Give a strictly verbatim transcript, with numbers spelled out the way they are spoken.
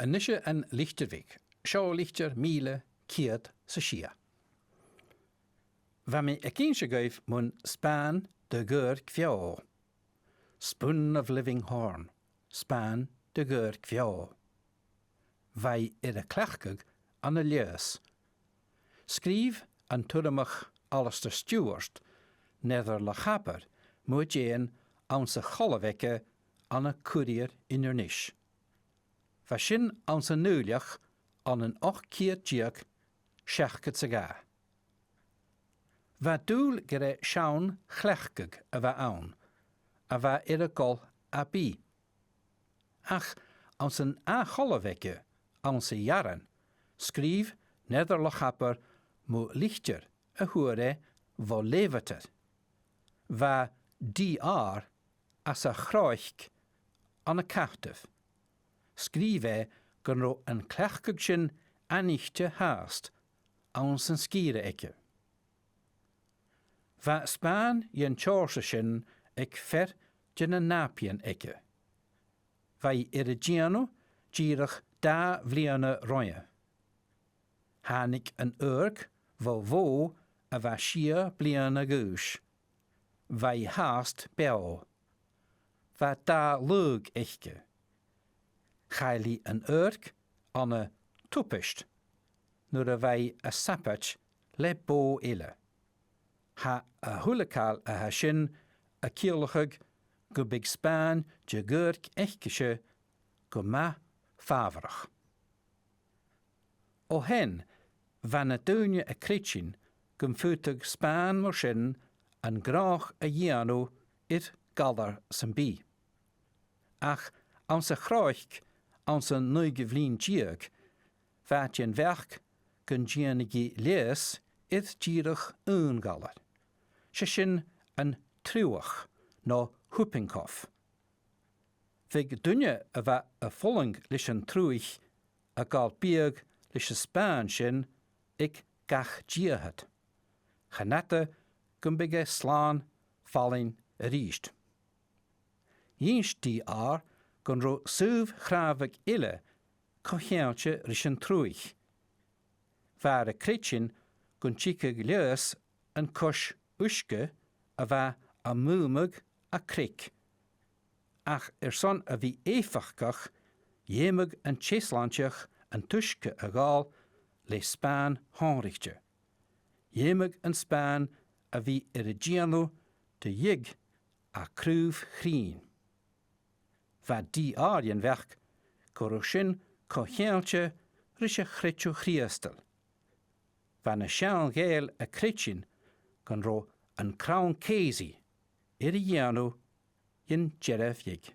A-nis An Litir Bheag, seo litir mìle ceud 's a sia. Bha mi ag innse dhuibh mun Spàin de dh'Adhairc Bheò. Spoon of Living Horn, Spàin de dh'Adhairc Bheò. Bha i air a cleachdadh ann an Leòdhas. Sgrìobh an t-Urramach Alasdair Stiùbhart Nether Lochaber mu dheidhinn anns a' cholbh aige ann an Courier Inbhir Nis. Bha sin anns an Dùbhlachd ann an ochd ceud deug seachdad 's a dhà. Bha dùil gur e seann chleachdadh a bh' ann, a bha air a dhol à bith. Ach anns an ath cholbh aige, anns a' Ghearran, sgrìobh Nether Lochaber mu litir a fhuair e bho leughadair. Bha D R às a' Chròic ann an Cataibh. Sgrìobh e gun robh an cleachdadh sin aithnichte fhathast anns an sgìre aige. Bha spàin dhen t-seòrsa sin aig fear de na nàbaidhean aige. Bha i air a dèanamh dìreach dà bhliadhna roimhe. Thàinig an adharc bho bhò a bha sia bliadhna a dh'aois. Bha i fhathast beò. Bha dà laogh aice. Chaill i an adharc ann an tubaist nuair a bha i a' sabaid le bò eile. Tha a h-uile càil a tha sin a' ciallachadh gum biodh spàin de dh'adharc aicese gu math fàbharach. Ò shean, bha na daoine a' creidsinn gum faodadh spàin mar sin an gnothach a dhèanamh air galar sam bith. Ach anns a' Chròic anns an naoidheamh linn deug, bha iad den bheachd gun dèanadh i leigheas air dìreach aon ghalar. 'S e sin an triubhach, no whooping cough. Bhiodh duine a bha a' fulang leis an triubhach a' gabhail biadh leis an spàin sin aig gach diathair. Chan fhada gum biodh e slàn fallain a-rithist. Dh'inns D R gun robh saobh-chràbhadh eile co-cheangailte ris an triubhach. Bha e a' creidsinn gun tigeadh leigheas an cois uisge a bha a' maomadh a' chnoc. Ach airson a bhith èifeachdach, dh'fheumadh an t-euslainteach an t-uisge a ghabhail le spàin shònraichte. Dh'fheumadh an spàin a bhith air a dèanamh de dheigh à craobh chruinn. Bha D R den bheachd gun robh sin co-cheangailte ris a' chreideamh Chrìosdail. Bha na seann Ghàidheil a' creidsinn gun robh an crann-ceusaidh air a dhèanamh den dearbh dheigh.